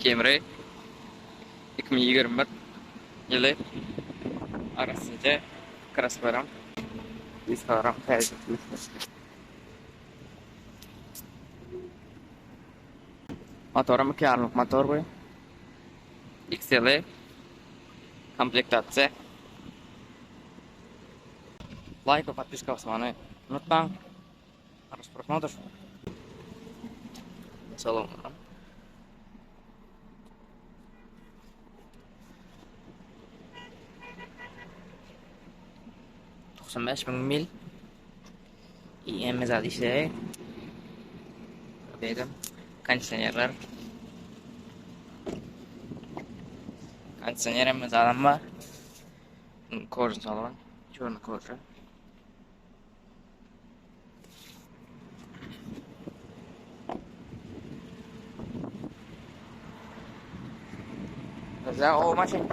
Camry 2021 ýyly arassaja kraskaram diskaram täze. Motoram iki ýarymlyk motor bu. XL komplektasiýa. Laýk we podpiska basmany unutmaň. Хорош просмотр. Salon. 95 müň mil. IM zat işleýär. Beýdem kondisionerler. Kondisioner hem zadam bar. Koža salon. Çorny koža. Güzel o maşyn.